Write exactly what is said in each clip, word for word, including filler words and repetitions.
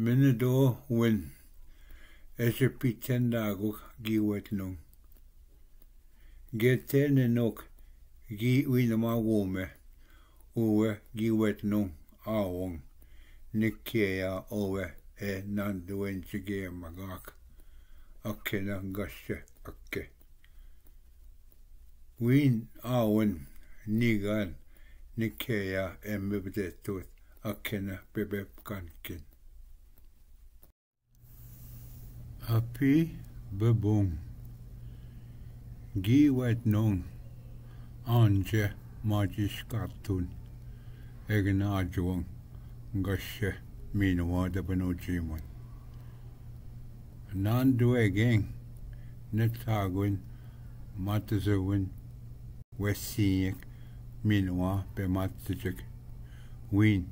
मिनदो विन, ऐसे पीछे दागो गी वेट नुंग। गेते ने नोक गी विन मा वोमे, उवे गी वेट नुंग आवोंग, निकेया ओवे ए नांदुएन चिगे मगाक, अखे न गश्य अखे। विन आवन निगन निकेया एम बेबदे तोत अखे न बेबेब कानकिन। अपी बबोंग गी वेट नोंग आंजे माजिश कातुन एगना आजवंग गश्य मीनवा दबनो जीवन। नान दुएगेंग नेतागुन मातजवुन वेसियक मीनवा पे मातजक विन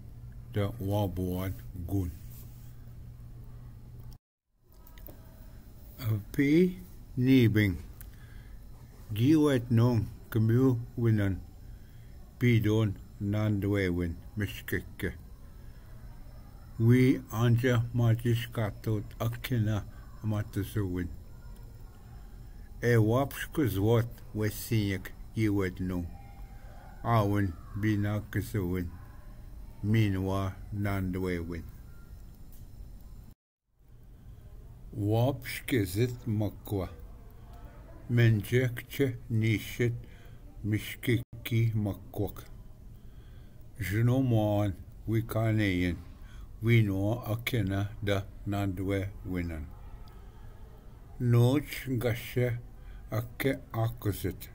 द वाबुआन गुन। अपी नीबिंग गी वेट नोंग कम्यू विनन पीदोन नांदवे विन मिश्किक। वी आंजा माचिश कातोत अखिना मातसु विन। ए वापस कुजवत वे सियक गी वेट नोंग। आवन बिना कसु विन। मीनवा नांदवे विन। वापस के जित मक्वा। मेंजेक चे निश्चित मिश्किकी मक्वक। जुनो मान विकानेयन विनो अकेना द नांदवे विनन। नोच गश्य अके आकुजित।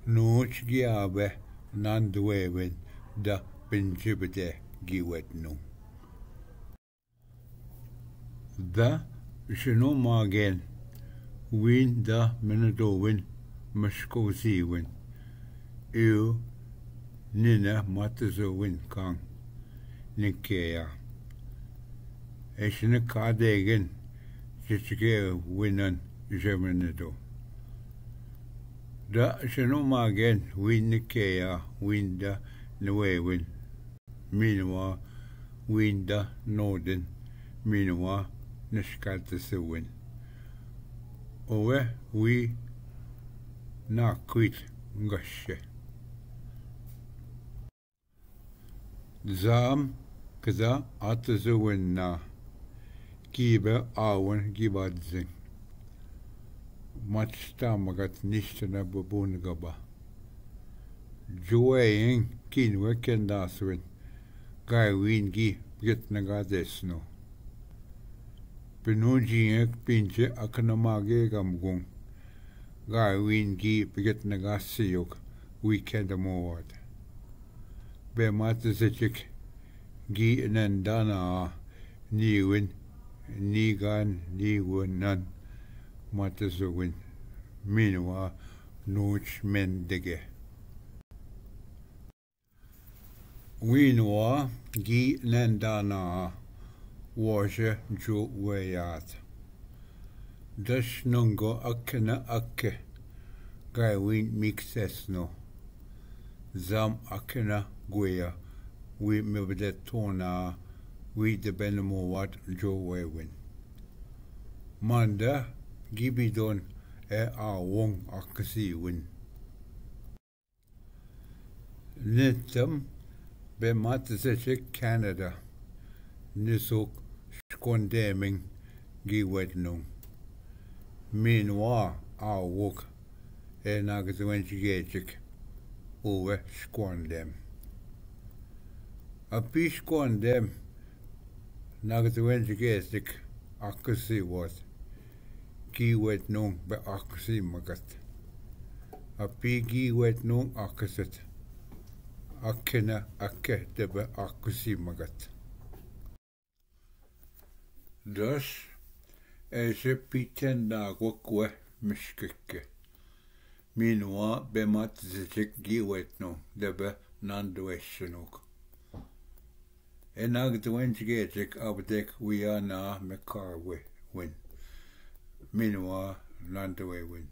नोच गियाबे नांदवे विन द पिंजिबदे गिवेट नु। द शनो मागेन विन द मिनदो विन मशको जीवन। इव निन मातजो विन कांग निकेया। एशन कादेगन चिचके विनन जमिनदो। द शनो मागेन विन निकेया विन द नवे विन। मीनवा विन द नोदन मीनवा नशकात से विन। ओवे वी नाक्वित गश्य। जाम कदा आतजो विन ना। की बे आवन की बात जिंग। मचता मगत निश्चन बबून गबा। जोएं किनवे केंदासवेन गायवीन गी पिगत नगा देसनो। पिनो जियक पिंचे अखन मागे गमगुंग गायवीन गी पिगत नगा सियोग वी केंदमोवाद। बे मात जचिक गी नंदाना नीवन नीगान नीवनन मात जुवन मीनवा नोच मेन देगे। वीनवा गी नंदाना वोश जो वयात। दश नंगो अक्खे न अक्खे गायवीन मिक्सेस नो। जाम अक्खे न गुया वी मेबदे तोना वी दबेन मोवात जो वेविन। मांदा गिबिदोन ए आवोंग अक्सी विन। नितम बे मात जचे कैनेडा निसोक स्कोंडेमिंग गी वेट नुंग। मीनवा आवोक ए नागतवेंच गेचिक उवे स्कोंडेम। अपी स्कोंडेम नागतवेंच गेचिक अक्सी वोत। गी वेट नोंग बे आकुसी मगत। अपी गी वेट नोंग आकुसत। अखे न अखे ते बे आकुसी मगत। दस ऐसे पीछे नागो क्वे मिश्किक के। मीनवा बे मात जिचिक गी वेट नोंग दे बे नांदवेशनोक। एनाग द्वेंच गेचिक अब देख विया ना में कार वे विन। मीनवा नांदवे विन।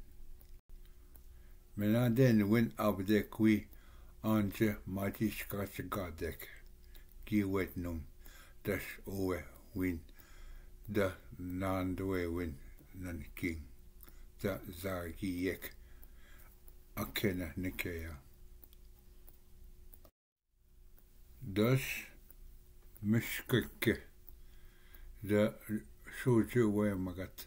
मेना देन विन अब देख वी आंच माचिस काच गा देख। की वेट नुम दश ओवे win, the Nandwe win, nan king, the zagi yek, akena nikea. Thus, mishkeke, the soju we magat.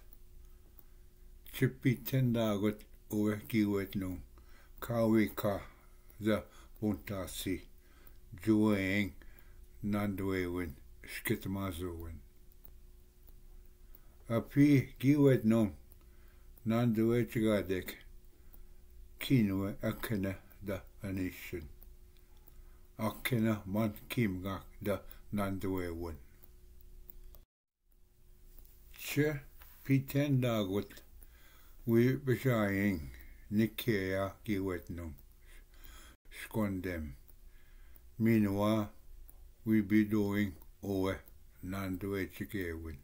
Chipiten dagot uwe giwet nung, kawi ka, the puntasi, jueng, nandwe win, shkitmazo win. Api giwet nung, nandwe chigadek, kinwe akena da anishin. Akena man kimgak da nandwe win. Che piten dagot wi bishaying nikea giwet nung. Shkondem. Minwa wi bidoing owe nandwe chikewin.